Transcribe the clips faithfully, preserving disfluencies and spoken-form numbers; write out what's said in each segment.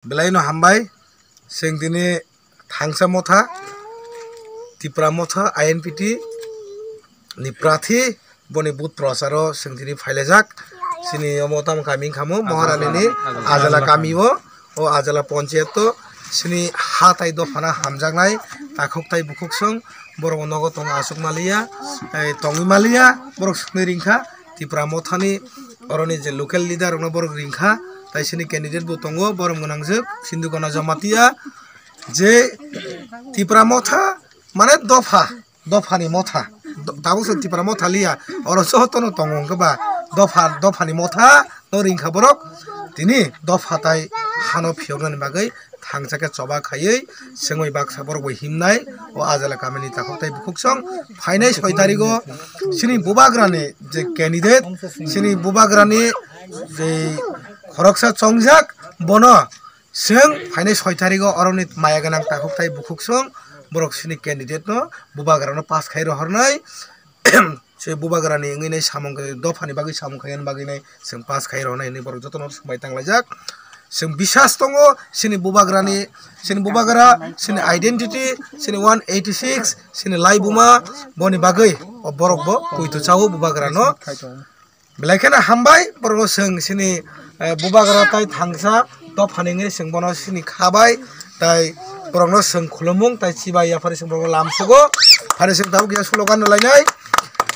Belai no hambai, chwng tini Thangsa Motha, Tipra Motha, I N P T ni prathi, boni booth procharo chwng tini phailajak. Chini omo tamo kami wngkha mo Moharani ni Ajala kami o, o Ajala ponchayat o chini ha tai dophano hamjaknai takhuk tai bukhuk song borok nogo tongo aswk maliya, tei tongwi maliya borok swngwi ringkha. Tipra Mothani oroni je local leader rokno borok ringkha, tai chini candidate bo tongo, borom gwnangjwk Sindhukona Jamatia, je Tipra Motha mane dopha, dophani motha, do-, tabuk se Tipra Motha liya, oro jotono tongo hwnkhe ba dopha, dophani motha no ringkha borok, tini dopha tai hano phiyoknani bagwi thangsa khe choba khaiwi sengwi baksa borok bai himnai. O Ajala kamini takhuk tai bukhuk song phainai soi tarigo chini bubagrani je candidate, chini bubagrani je khoroksa chongjak, bono chwng phainai soi tarigo oroni maya gwnang takhuk tai bukhuk song borok chini candidate no bubagrano pass khai rohornai. Se bubagrani wngwi nai samung khe dophani bagwi samung khainani bagwi nai chwng pass khai rwnai hinwi borok jotono swngbai tanglaijak. Chwng bisas tongo chini bubagrani, chini bubagra, chini identity, chini one eighty six, chini laibuma, boni bagwi o borok bo poito chao bubagrano. Belai kheno hambai borokno chwng chini, eh, bubagra tai thangsa dophani wngwi chwng bono chini khabai tai borokno chwng khulumung tai chibai yaphari chwng borokno lamsugo. Phari chwng tabuk ya slogan rwlainai.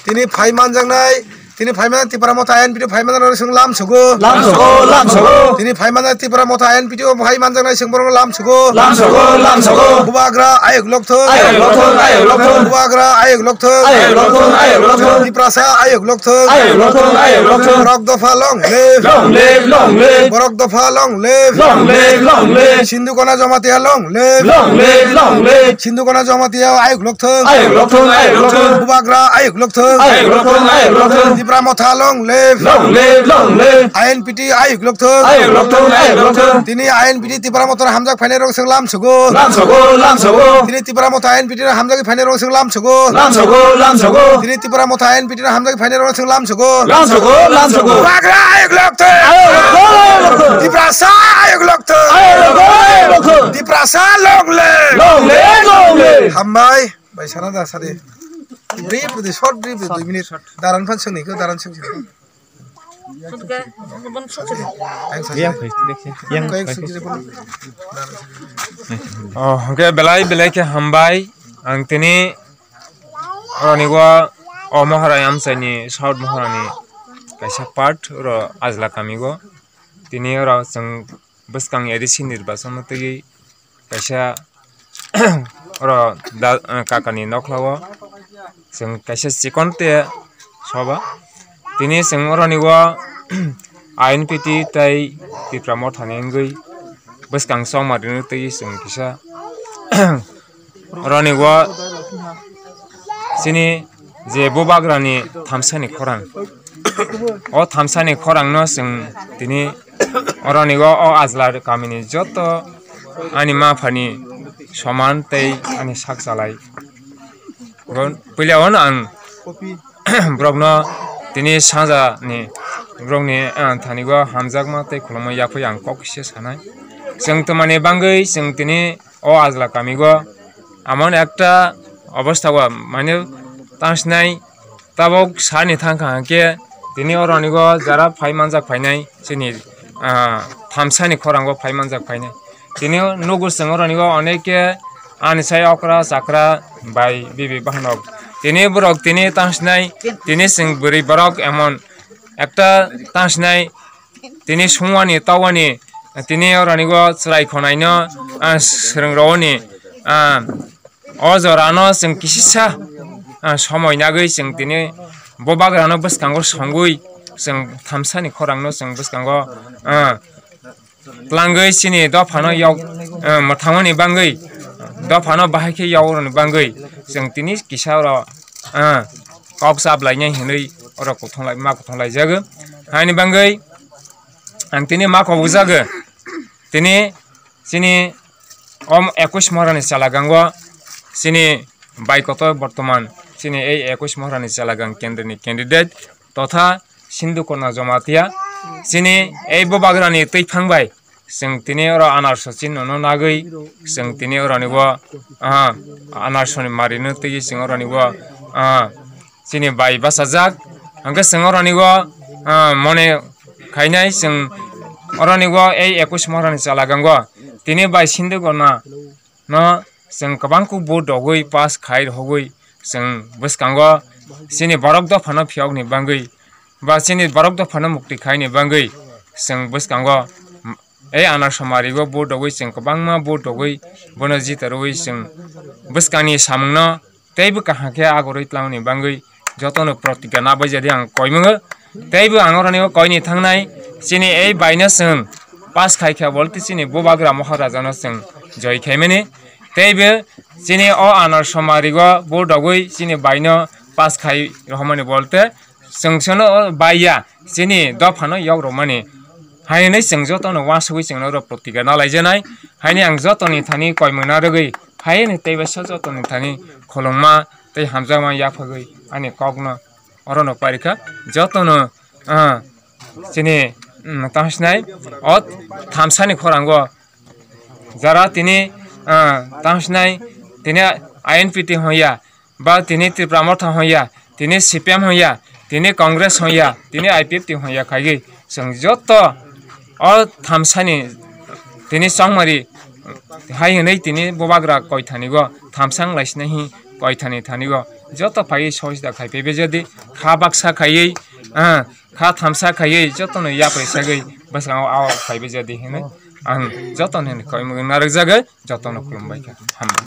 Tini phai manjaknai, tini phai manjaknai Tipra Motha I N P T o phai manjaknai chwng lamsugo. Lamsugo, lamsugo. Tini phai manjaknai Tipra Motha I N P T o phai manjaknai chwng borokno lamsugo. Lamsugo, lamsugo. Bubagra ayuk lokthung. Ayuk lokthung, ayuk lokthung. Bubagra ayuk lokthung. Ayuk lokthung, ayuk lokthung. Tiprasa ayuk lokthung. Ayuk lokthung, ayuk lokthung. Borok dopha long live. Long live, long live. Borok dopha long live. Long live, long live. Sindhukona Jamatia long live. Long live, long live. Sindhukona Jamatia ayuk lokthung. Ayuk lokthung, ayuk lokthung. Bubagra ayuk lokthung. Ayuk lokthung, ayuk lokthung. Tipra Motha long live. Long live, long live. I N P T ayuk lokthung. Ayuk lokthung, ayuk lokthung. Tini I N P T Tipra Motha hamjak phainai rok chwng lamsugo. Lamsugo, lamsugo. Tini Tipra Motha I N P T hamjak phainai rok chwng lamsugo. Lamsugo, lamsugo. Tini Tipra Motha I N P T hamjak phainai rok chwng lamsugo. Lamsugo, lamsugo. Bubagra ayuk lokthung. Ayuk lokthung, ayuk lokthung. Tiprasa ayuk lokthung. Ayuk lokthung, ayuk lokthung. Tiprasa long live. Long live, long live. Hambai, bai sana da sadi. Brief di, short brief di, dui minute. Daran phan sengni ko, daran sengni. Yang phai, yang phai. Oh, hwnkhe belai belai khe hambai. Ang tini oroni o, o Mohora amchaini South Mohorani kaisa part oro Ajla kami o. Tini oro chwng bwskang A D C nirbachon no twiwi kaisa oro da, kakani nokla o chwng kaisa chikon te soba. Tini chwng oroni o I N P T tei Tipra Mothani wngwi bwskang chongma rwna twiwi chwng kisa oroni o chini je bubagrani thamsani khorang. O thamsani khorangno chwng tini oroni o, o Ajla kamini joto ani ma phani soman tei ani sak chalai. Puila o ang borokno tini sajani borokni, ah, thani o hamjakma tei khulumma yapui ang kok kisa sanai. Chwng twmani bagwi chwng tini o Ajla kami o amon ekta obostha o mane tangsnai tabok sani thangkha hwnkhe tini oroni o jara phai manjak phainai chini, ah, thamsani khorang o phai manjak phainai. Tini nugo chwng oroni o onek khe ani sai okra chakra bai bibi bahanok. Tini borok tini tangsnai tini chwng bwrwi borok emon ekta tangsnai tini sungwani tawani tini oroni o chwrai khonaino, ah, swrwng rogoni, ah, o jorano chwng kisisa, ah, somoi nagwi chwng tini bubagrano bwskango songwi chwng thamsani khorangno chwng bwskango, ah, twlangwi chini dophano yok, ah, mwthangmani bagwi dophano bahai khe yok rwni bagwi chwng tini kisa oro, ah, kok chap lainai hinwi oro kuthunglai ma kuthunglai jago. Haini bagwi ang tini ma kobok jago. Tini chini om ekush Mohorani chalagango chini bai kotor bortoman chini ei ekush Mohorani chalagang kendroni candidate totha Sindhukona Jamatia chini ei bubagrani twiphang bai Chwng tini oro anarso chini nono nagwi, chwng tini oroni bo, ah, anarso ni mari no twi chwng oroni bo, ah, chini bai bachajak, hwnkhe chwng oroni bo, ah, mone khainai chwng oroni bo ei ekush morani chalagango tini bai sindwkgona no chwng kwbang kuk vote rogwi pass khai rogwi chwng bwskango chini borok dophano phiyokni bagwi ba chini borok dophano mukti khaini bagwi chwng bwskango ei anarso mari o vote rogwi chwng kwbangma vote rogwi bono jita rwwi chwng bwskangni samungno teibo kaham khe agorwi twlangni bagwi jotono protigya nabai jadi ang koimungo. Teibo ang oroni o koini thangnai chini ei baino chwng pass khai kha bolte chini bubagra Maharajano chwng joi khaimani. Teibo chini o anarso mari o vote rogwi chini baino pass khai rohormani bolte chwng sono o baiya chini dophano yok rwmani. Hai hwnwi chwng jotono uansugwi chwngno oro protigya nalaijanai. Haini ang jotoni thani koimung narwgwi phai hwnwi teibo so jotoni thani khulumma tei hamjakma yaphagwi ani kokno orono parikha. Jotono, ah, chini, mm, tangsinai o thamsani khorango jara tini, ah, tangsinai tini I N P T hwnya, ba tini Tipra Motha hwnya, tini C P M hwnya, tini Congress hwnya, tini I P F T hwnya khaigwi chwng joto o thamsani tini chongmari hai hwnwi tini bubagra koithanigo thamsa wng laisina hi koithani thanigo joto phaiwi sohojita khai phaibajadi kha baksa khaiwi, ah, kha thamsa khaiwi jotono yapri sagwi bwskango awa phaibajadi hwnwi ang jotono hwnwi koimung narwkjagwi. Jotono khulumbai kha. Hambai.